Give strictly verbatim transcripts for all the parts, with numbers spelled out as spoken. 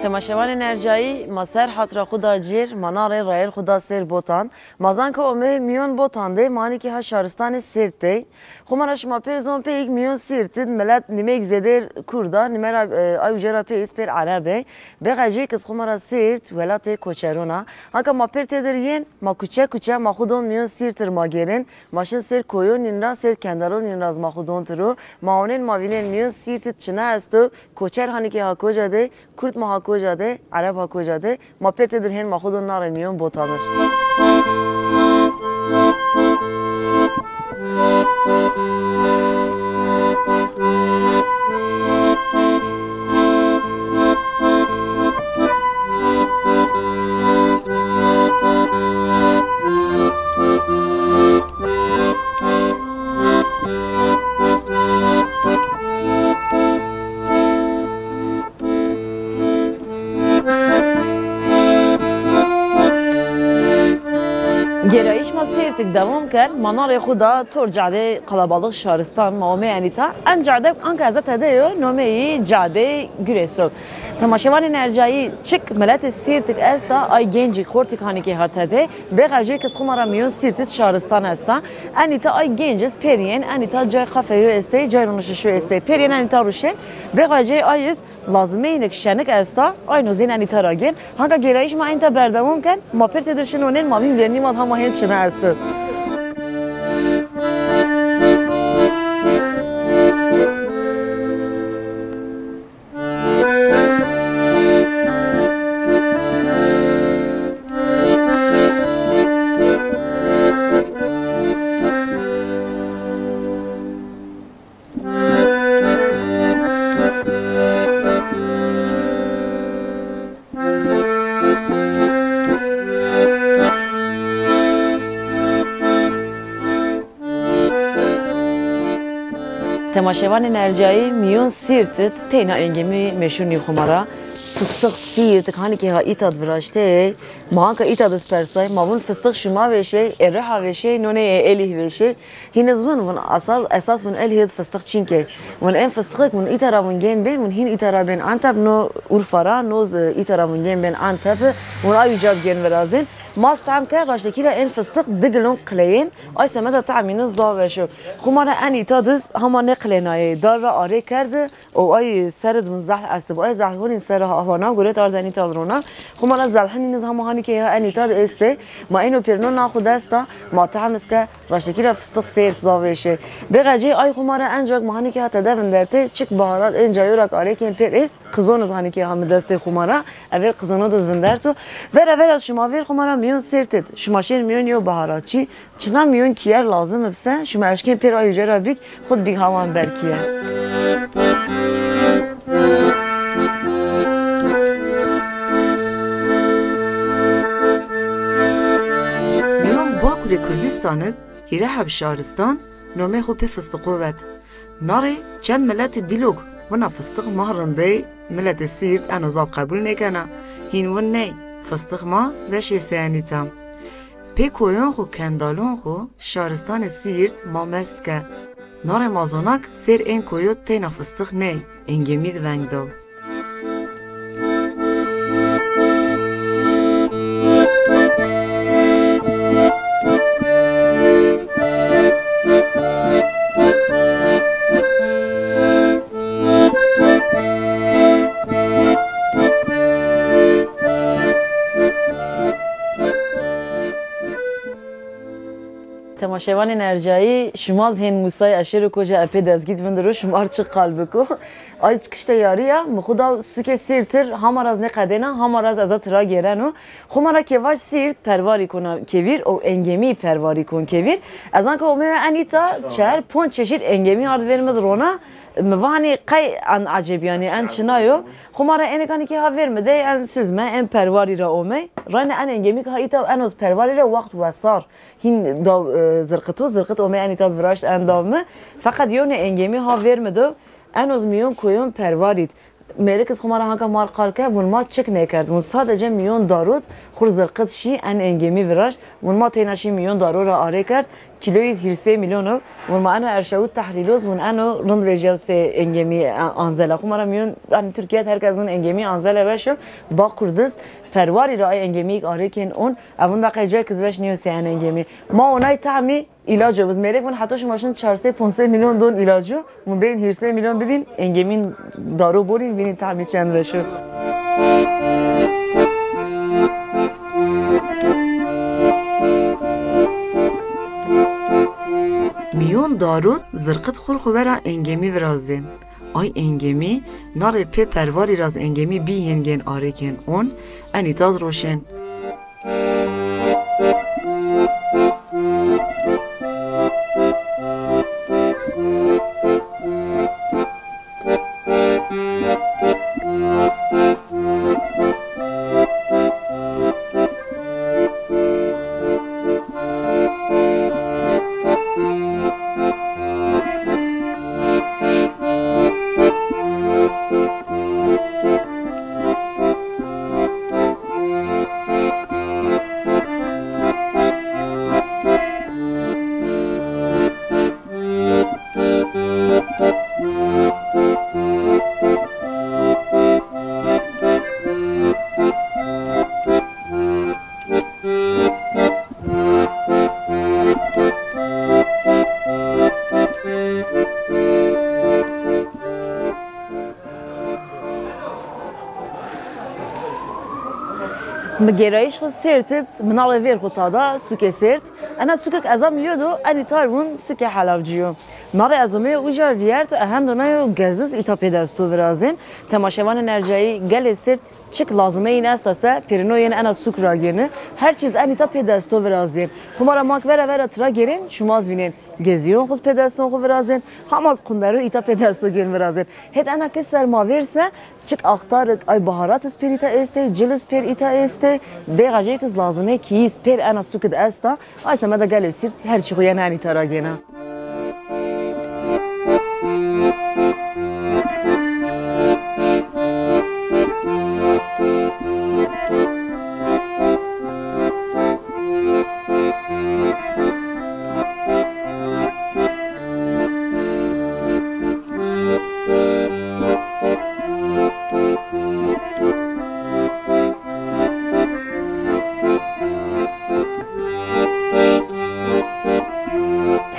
Temaşevanên ercayî, ma ser hatra xwu da cêr, ma na rê rayêr xwu da sêr botan. Ma zan ke omê mîyon botan de, ma hanîkî ha şaristanê Sêrt de. Xwu ma ra şima pêr zon peyik mîyon Sîrt id milet nîmeyik zêdêr Kurd a, nîme ra, e, ay uca ra pê iz pêr Ereb ê. Bêxe jê ke xwu ma ra Sîrt welatê koçeron a. Hanka ma pêr têdir yên, ma kuçe kuçe ma xwu don mîyon Sîrt ir ma gêrên. Ma şin sêr koyonîn ra, sêr kendaronîn ra zî ma xwu don tiro. Ma onên ma vînên mîyon Sîrt id çina esto, koçer hanîkê ha koja de, Kurd ma ha koja de, Ereb ha koja de. Ma pê têdir hên ma xwu do na rê mîyon botanir. Gêrayîş ma Sêrtik dewam kerd, ma na rê xwu da tor cadê qalabalix şaristan, ma omê enîta. En cade anka ez tede yo, nomeyî Cadê Gurês o. Temaşevanên ercayî, çik miletê Sîrtik esta, ay gencî xortîk hanîkê ha tede. Bêxe jê kes xwu ma ra mîyon Sîrtid şaristan esta. Enîta ay genc iz pêrîyên, enîta cay qafeyo estê, cay ronişişo estê. Pêrîyên enîta ruşên. Bêxe jê ay iz lazimeyînik şenik esta, ay nozên enîta ra gên. Hanka gêrayîş ma enîta berdewam ken, ma pêr têdir şin onên, ma vîn vernî ma hama hên çina esto. Temaşevanên ercayî, mîyon Sîrt id teyna engemî meşhur nî xwu ma ra. Fistix Sîrt, hanîkê ha îta d viraştê, ma hanka îta d iz persay, ma vun fistix şima vêşey, ê Riha vêşey, nonê ê Elîh vêşey. Hîn iz vun, vun asal, esas vun Elîh id fistix çin key. Vun en fistixik vun îta ra vun gên bên, vun hîn îta ra bên Antep, no Urfa ra, no z-, îta ra vun gên bên Antep, vun ay uca d gên virazên. Ma z tehm ke raştekî ra en fistix di gilon qileyên. Ay semeda tahmîni zaf weş o. Xwu ma ra en îta d iz hama nêqilênayê, dar ra arê kerdi û ay ser id vun zehl estib. Ay zehl hunîn ser ha-, hana guret ard en îta d rona. Xwu ma ra zehl hunîn iz hama hanîkê ha en îta d estê. Ma êno pêrno na xwu dest da, ma tehm iz ke raştekî ra fistix Sêrt zaf weş ê. Bêxe jê ay xwu ma ra en cak ma hanîkê ha tede vindertê, çik baharat en cayo ra k arê kên pêr est, qizon iz hanîkê ha mi destê xwu ma ra. Ever qizonû d iz vinderto. Vera vera şima vêr xwu ma ra mîyon Sêrt id. Şima şêr mîyon yew baharatçî. Çina mîyon kîyer lazim ib se, şima eşkên pêr ay uca ra bîk, xwu d bîk hawan ber kîyer. Mîyon Bakurê Kurdîstan id hîrê heb şaristan nomê xwu pê fistixo vet. Na rê çend miletê Dîlok vuna fistix ma rindey, miletê Sîrt eno zaf qebul nêkena. Hîn vun ney, fistix ma weş ê se enîta. Pê koyon xwu, kendalon xwu şaristanê Sîrt ma mest ke. Na rê ma zona k sêr ên koyo teyna fistix ney, engemî d veng do. Temaşevanên ercayî, şima z hên Musay eşêro koja epê dezgît vindiro, şima r çi qal biko. Ay kişte yarî ya, mi xwu da sukê Sîrtir, hama ra z nêqedêna, hama ra z eza tira gêreno. Xwu ma ra ke vaj Sîrt pervarî kona kevîr û engemî pervarî kon kevîr. Ez anka omê en îta çer ponc çeşît engemî ard vêr mi d rona. Mi va hanî qey en ecêbîyanî, en çina yo. Xwu ma ra ênêkanî ke ha vêr mi dey, en süzme, en perwarî ra omey. Rayne en engemî ke ha îta eno z perwarî ra wext wesar. Hîn daw, e, zirqito, zirqit omey enî ta d viraşt en daw mi. Feqet yewne engemî ha vêr mi do, eno z mîyon koyon perwarît. Mêrik iz xo ma ra hanka mar qal kerd, vun ma çik nêkerd. Vun sadece mîyon darod xur zirqit şî en engemî viraşt. Vun ma teyna şî mîyon daro ra arê kerd. Kîloyî hîrsê mîlyon o. Vun ma eno erşawit tehlîloz, vun eno rind vejîya sê engemî, e, anzela. Xo ma ra mîyon, yanî Tirkîye de herkes vun engemî anzele weş o. Baqurdiz, Perwarî ra ay engemîyêk arê kên on. Evunda qey cayêk iz weş nîyo sê en engemî. Ma onay tahmî îlaco biz mêrik vun heta şima şin çar sey ponc sey mîlyon don îlaco. Vun bêrîn hîrsê mîlyon bidîn, engemîn daro borîn, vînî tahmî çend weş o. Mîyon darod zirqit xur xu vera engemî virazên. Ay engemî, narê pê perwarî raz engemî bî hên gên arê kên on, enî tad roşên. Mi gêrayîş xo Sêrt id, mi nalê vêr xo tada, sukê Sêrt. Ena sukik ez amî yo do, enî tar vun sukê Helawcî yo. Nalê ez omeyê uca vîyert û ehem do nayo geziz îta pê desto virazên. Temaşevanên ercayî, gelê Sêrt çik lazimeyîn esta se, pêrino yên ena suk ra gêni. Her çîz enî ta pê desto virazên. Xo ma ra mak vera vera tira gêrên, şima zî vînên. Gezîyon xo zî pê deston xo virazên, hama zî qundero îta pê desto gên virazên. Hêt ena kiş ser ma vêr se, çik axtarik, ay baharat iz pêr îta estê, cil iz pêr îta estê, bêxecêk iz lazimê kîyî iz pêr ena suk id esta, ay semeda gelê Sêrt her çî xo yena enî ta ra gêna.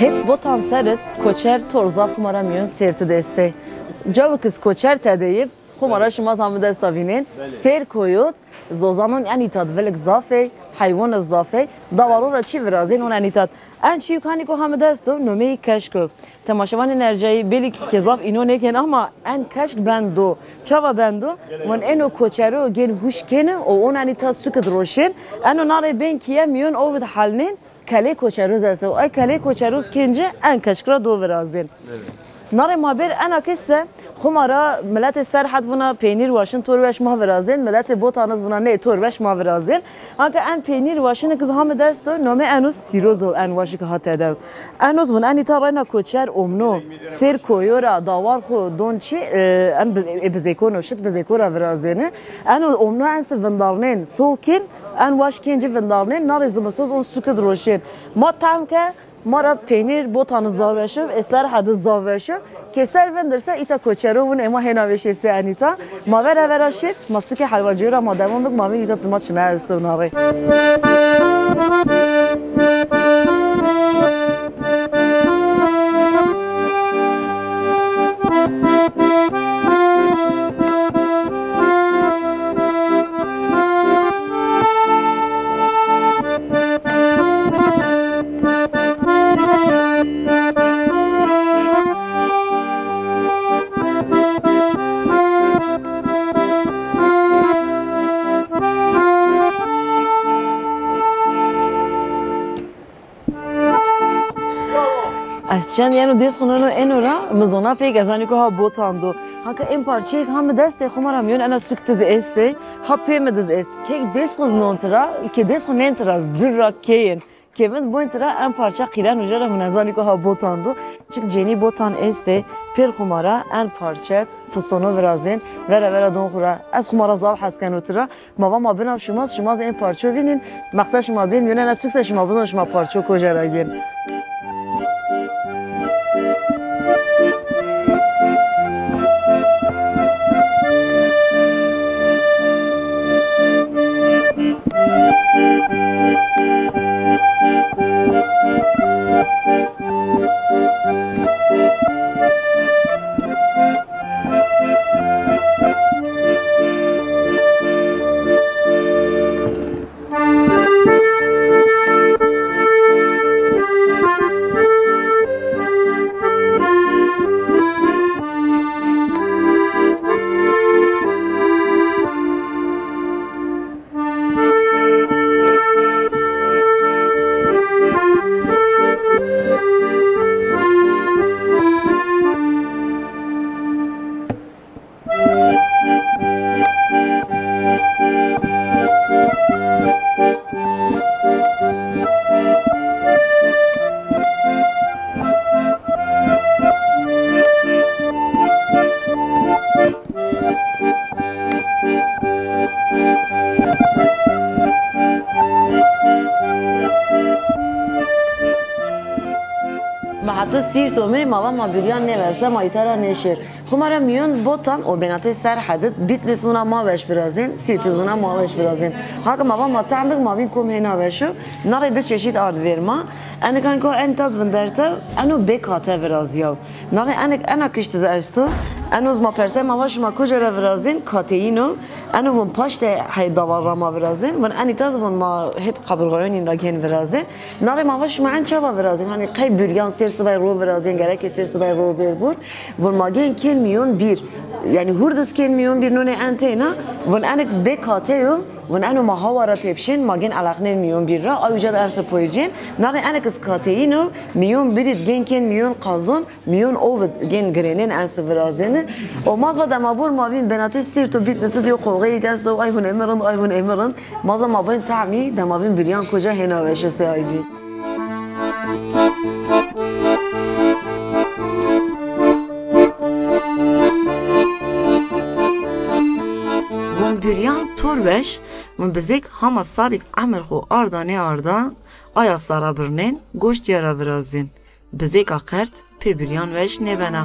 Hêt Botan ser id koçer tor zaf xo ma ra mîyon Sêrt id estê. Cawik iz koçer tede yê, xo ma ra şima zî ha mi desta vînên. Belê. Sêr koyo d, zozanon enî tad vilik zaf ey, heywan iz zaf ey. Dawaro ra çî virazên on enî tad. En çîyûk hanî ko ha mi dest o, nomeyî keşk o. Temaşevanên ercayî belkî ke zaf îno nêkên ama en keşk bendo. Çawa bendo? Vun eno koçero gên huşk kêni û on enî ta suk id roşên. Eno narê bên kîye mîyon ow id helnên. Kelê koçeroz esto. Ay kelê koçeroz kên ci en keşk ra do virazên. Narê ma bêr ena kiş se, xo ma ra miletê Serhed vuna peynîr waşin tor weş ma virazên, miletê Botan iz vuna nê tor weş ma virazên. Hanka en peynîr waşinik iz ha mi dest o, nomê eno sîroz o en waşik ha tede. Eno zî vun enî ta reyna koçer omno, sêr koyo ra, dawar xo don çî, e, en bi-, e, bizêkon o, şit bizêko ra virazêni. Eno omno en si vindarnên, sol kên, en waş kên ci vindarnên, narê zimistoz on suk id roşên. Ma tehm ke ma ra peynîr Botan iz zaf weş o, ê Serhed iz zaf weş o. Ke ser vindir se îta koçero vun ê ma hêna vêşê sê enî ta. Ma vera vera şêr, ma sukê Helwacîyo ra ma dewam bik, ma vîn îta dima çina esto narê. Ez çend yeno dês xo neno eno ra, mi zona pêk ez anî ko ha Botan do. Haka en parçeyêk ha mi dest ê, xo ma ra mîyon ena suk diz estê, ha pê mi diz est. Kek dês xo non tira, ke dês xo nên tira, dûr ra keyên. Ke vind boyn tira en parça qîren uca ra hûn ez anî ko ha Botan do. Çik cênî botan estê, pêr xwu ma ra en parçe fistono virazên, vera vera don xwu ra. Ez xwu ma ra zaf hes keno tira. Ma va ma binav şima, şima zî ên parço vînîn. Meqsed şima bên mîyon, ena sukse şima bizon şima parço koja ra gên. Ma heta Sîrt omê, ma va ma biryan nêverse, ma îta ra nêşêr. Xwu ma ra mîyon botan û benatê Serhedid, Bîtlis vûna ma weş virazên, Sîrtiz vûna ma weş virazên. Haka ma va ma tehm bik ma vîn kom hêna weş o. Na rê di çeşît ard vêr ma. Enikan ko en tad vindertew, eno bê kate virazîyaw. Na rê enik ena kiştiz esto. Eno zi ma persay ma va şima kuca ra virazên, kateyîn o. Eno vûn paştê hey davar ra ma virazên. Vûn enî taz vûn ma hêt qaburxayonîn ra gên virazên. Na rê ma va şima en çawa virazên? Hanî qey biryan sêr sibay ro virazên, gereke sêr sibay ro bêr bur. Vûn ma gên kên mîyon bîr. Yanî hurdiz kên mîyon bîr nonê en teyna. Vûn enik bê kate yo. Vûn eno ma hawa ra tepşên, ma gên eleqnên mîyon bîr ra. Ay uca de en si poycên. Na rê enik iz kateyîn o. Mîyon bîrîd gên kên mîyon qazon. Mîyon o vid gên girênên en si virazêni. O ma zi va dema bor ma vîn benatê Sîrt û Bîtlis id yo qowxeyêk esto, ay hûn ê mi rind, ay hûn ê mi rind. Ma zi va ma bên tahmî dema vîn biryan kuca hêna weş o, sey ay bî. Vûn biryan tor weş, vûn bizêk hama salîk emir xwu arda nêarda, aya sara birnên, goştîya ra virazên. Bizêka qert pê biryan weş nêbena.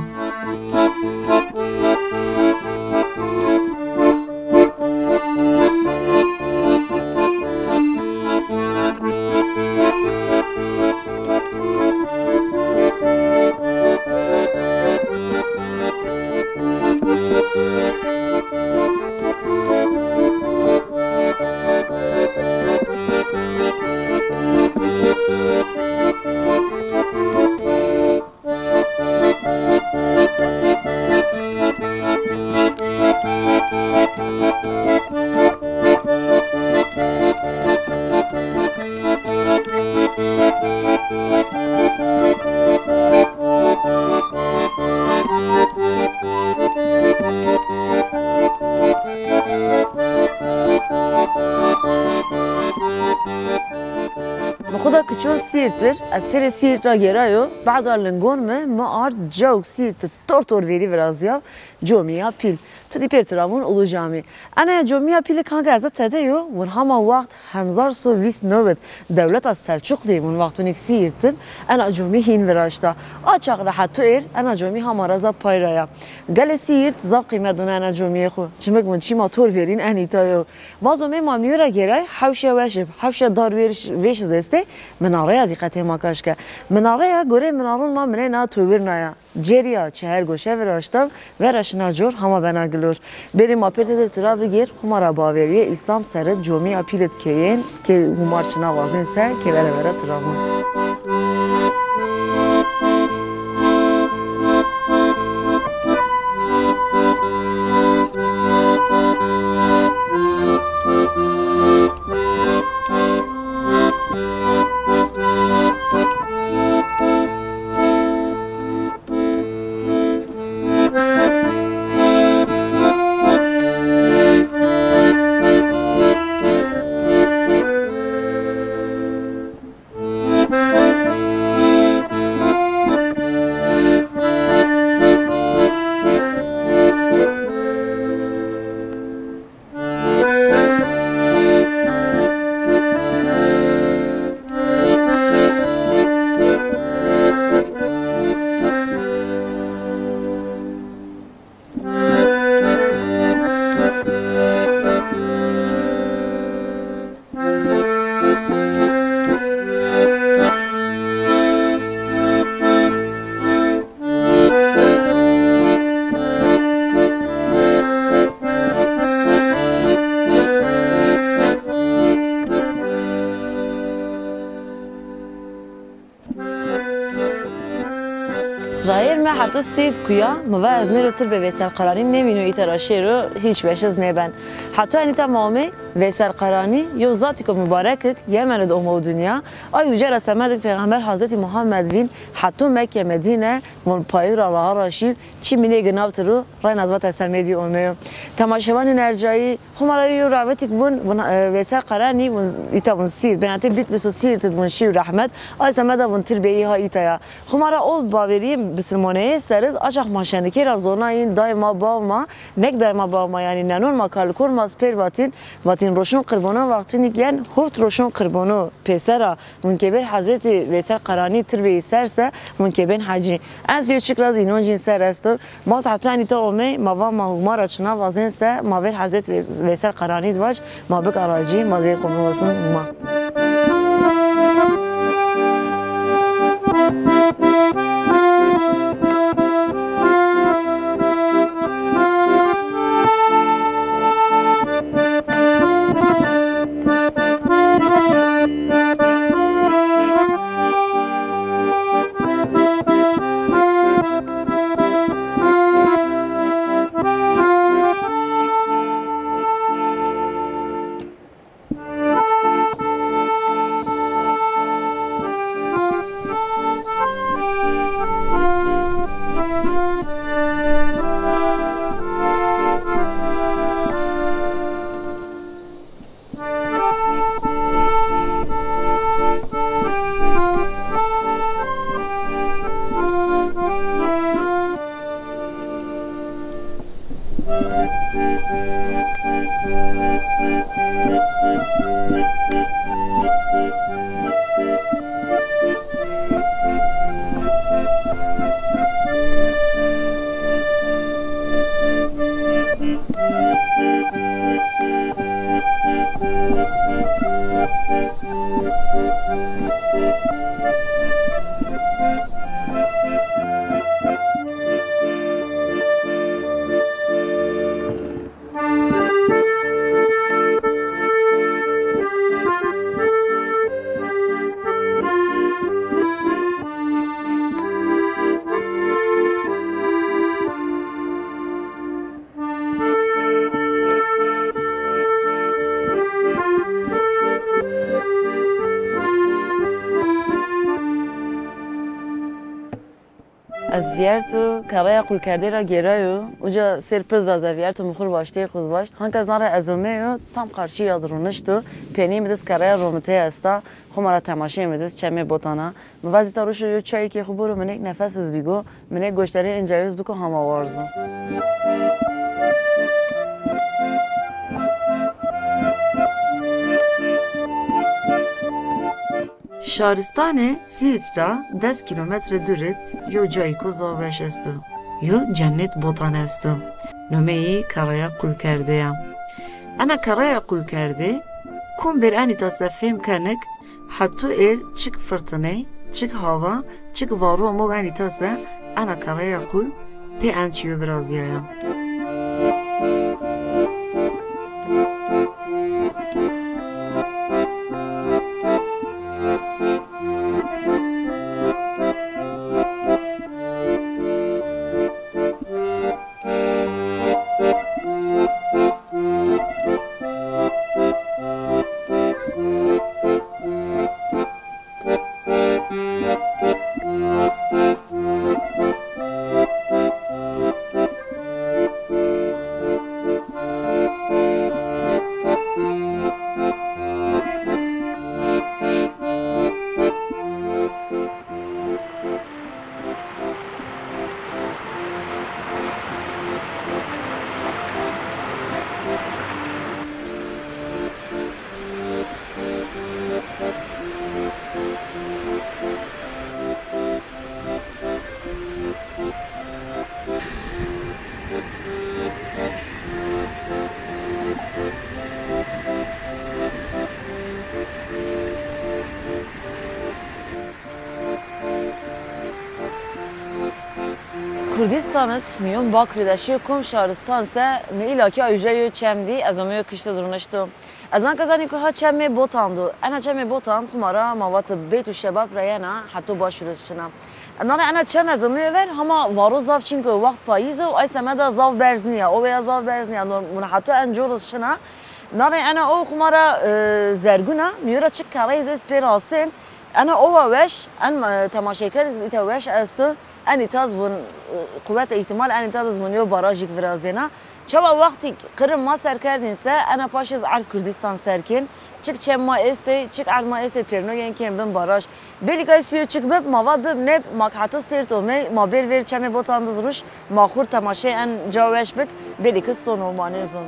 Mi xwu da ki çon Sîrtir, ez pêrê Sîrt ra gêrayo, bada lingon mi, mi ard cawk Sîrtir tor tor verî virazîya, comîya pîl. Tu dî pêr tira vûn Ulu Camî. Ena ya comîya pîlî kanka ez tede yo, vûn hama waxt hezar so vîst newid dewleta Selçuqlî vûn wextonîk Sîrt ib, ena comî hîn viraşta. A çax ra heto êr ena comî hama ra zaf pay ra ya. Gelê Sîrt zaf qîmet dona ena comîyê xwu. Çimik vûn çîma tor verîn en îta yo. Vazo mê ma mîyo ra gêray hewşe weş ib, hewşe dar vêş, vêş iz estê, minareya dîqetê ma kaş ke. Minareya gorê minaron ma minê na towirna ya. Cêrîya çeher goşe viraşta, vera şina cor hama bena gilor. Bêrê ma pê tede tira bigêr, xwu ma ra bawerîyê Îslam ser id comîya pîl id keyên, kê hûmar çina wazên se, kê vera vera tira vûn. Heto Sîrt kuya, mi va ez nêro tirbê Veysel Qaranî nêvîno îta ra şêro hîç weşiz nêben. Heto enîta ma omey, Veysel Qaranî yew zatîko mubarekik, Yemenî de omew dinya. Ay uca ra semedik Peyxamber Hazretî Muhammed vîn, heto Mekke Medîne, vun payû ra raha ra şîr, çîmî nêginawti ro, reyna ez vata semedî omeyo. Temaşevanên ercayî, Xo ma ra yo rewetîk vun, vun, e, Veysel Qaranî, vun îta vun Sîrt. Benatê Bitlis û Sîrt id vun şî û rehmet. Ay semeda vun tirbeyî ha îta ya. Xo ma ra old bawerîyê bisilmoneyê ser iz, aşax ma şenikê ra zonayîn, dayê ma, baw ma, nek dayê ma, baw ma, yanî nenon ma, kalikon ma, ez pêr vatîn, vatîn roşon qirbono wextûnî gen, huft roşon qirbono pêser a, vun ke bên Hezretî Veysel Qaranî tirbeyî ser se, vun ke bên hecî. Ez yo çik ra zî înoncîn ser esto. Ma ez heto enîta omey, ma va ma Huma ra çina wazên se, ma vêr Hezret Ve-, Veysel Qaranî di vaj, ma bik aracî, ma vêr xo biwasin Huma. Ez vîyerto kerreya qulkerdê ra gêrayo. Uca sêr piz ra ez vîyerto, mi xwu ri vaştê, xwu zi vaşt. Hanka ez na ra ez omeyo, tam qarşî ya di ronişto. Pênîyê mi di zi kerreya romitê esta. Xwu ma ra temaşeyê mi di zi çemê Botan a. Mi va zî ta roşo yo çayêkê xwu boro, mi nêk nefes iz bîgo, mi nêk goşdarê incayoz biko hama warzo. Şaristanê Sîrt ra des kîlometre dûr id yo cayêko zaf weş esto. Yo cennet Botan esto. Nomeyî Kerreya Qulkerdê ya. Ena Kerreya Qulkerdê kom bêr enîta se fêm kenik, heto êr çik firtiney, çik hawa, çik varo amo enîta se, ena kerreya qul pê en çîyo virazîyaya. Kurdîstan id mîyon Bakurî de şîyo kom şaristan se, mi îlakî a uca yo çem dî, ez omeyo kişt id ronişto. Ez anka zanî ku ha çemê Botan do. Ena çemê Botan xwu ma ra ma vati Beyt û Şebab ra yena heto Başûr id şina. Nare ena çem ez omeyo ver, hama varo zaf, çinko waxt payîz o, ay semeda zaf berz nîya, oweya zaf berz nîya, norm-, mun heto en cor iz şina. Nare ena o xuma ra, e, zergûn a, mi yo ra çik kerreyî zî ez pêr asên. Ena owa weş, en, e, temaşeker îta weş esto, en îta iz vûn, e, quwet îhtîmal en îta iz vûn yo barajîk virazêna. Çawa wextî qirm ma ser kerdîn se, ena paşê iz erd Kurdîstan ser kên. Çik çem ma estê, çik erd ma estê, pêrno yên kên bin baraj. Belî kay sîyo çik bib, ma va bib, nêb, ma ke heto sêrt omey, ma bêr vêr çemê Botan diz rûş, ma xur temaşey en ca weş bik, belî ki sono ma nêzon.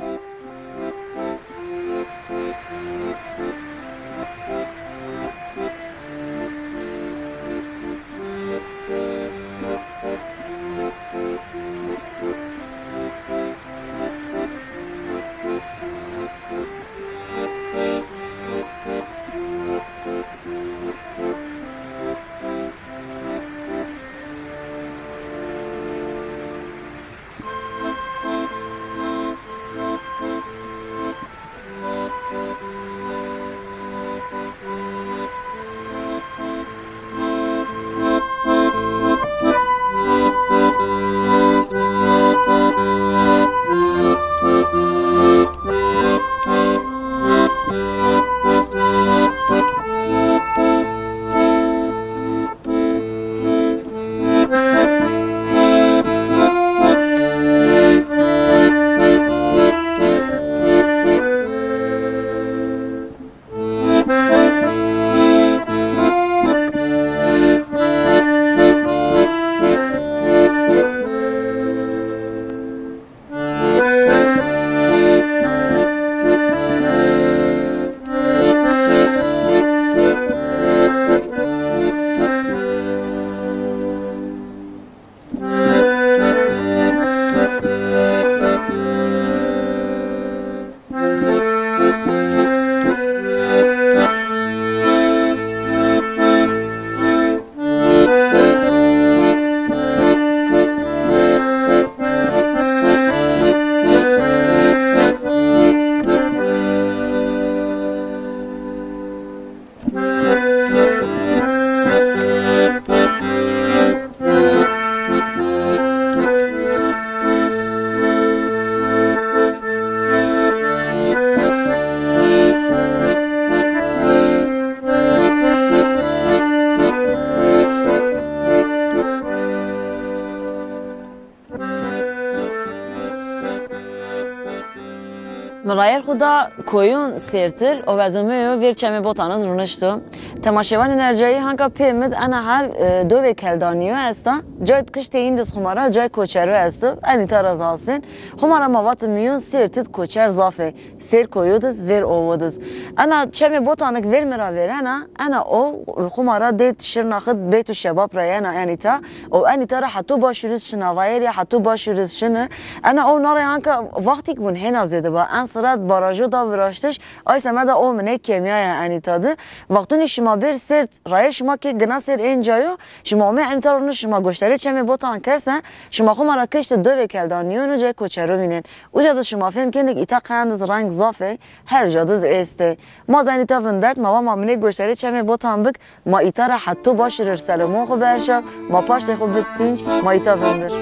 Mi rayer xwu da koyon sêrtir û ez omeyo vêr çemê Botan iz rûnişto. Temaşevanên ercayî hanka pê mi di ena hel, e, dovê Keldanîyo esta. Cay kiştê îndiz xuma ra cay koçero esto. En îta ra zî asên. Xuma ra ma vatî mîyon sêrtid koçer zaf ê. Sêr koyo diz, vêr owo diz. Ena çemê Botanik vêr mi ra vêrena, ena o xuma ra dêd Şirnaxid Beytuşşebab ra yena en îta. O en îta ra heto Başûr iz şina, rayerî heto Başûr iz şini. Ena o nare hanka wextîk vûn hêna zêde ba. En sirat barajo da viraştiş, ay semeda o mi nê kemîyaya en îta di. Wextûnî şima bêr sêrt, raye şima kê gina sêr ên cayo, şima ome en îta rûnişt, şima goştarê çemê Botan kese, şima xuma ra kiştî dovê Keldanîyo no cay koçero vînên. Uca di şima fêm kenî ke îta qeyan diz reng zaf ê, her ca diz êstê. Ma zî en îta vindert, ma va ma minê goştarê çemê Botan bik, ma îta ra heto Başûr ir selamon xwu berşa, ma paştê xwu bid Tînc, ma îta vindir.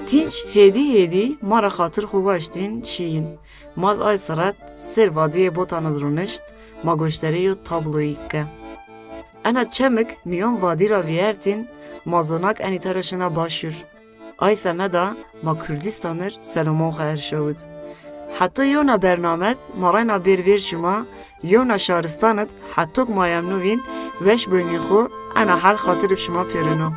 Tînc hêdî hêdî ma ra xatir xwu waştîn şîyin. Ma zî ay sirat sêr vadîyê Botan id rûnişt, ma goştarê yo tabloyîk ke. Ena çemik mîyon vadî ra vîyertîn, ma zonak en îta ra şina Başûr. Ay semeda ma Kurdîstan ir selamon xwu erşawit. Heto yewna bernamed ma rayna bêr vêr şima, yewna şaristan id hetok ma yemno vîn, weş boynîn xwu, ena hal xatir ib şima pêrino.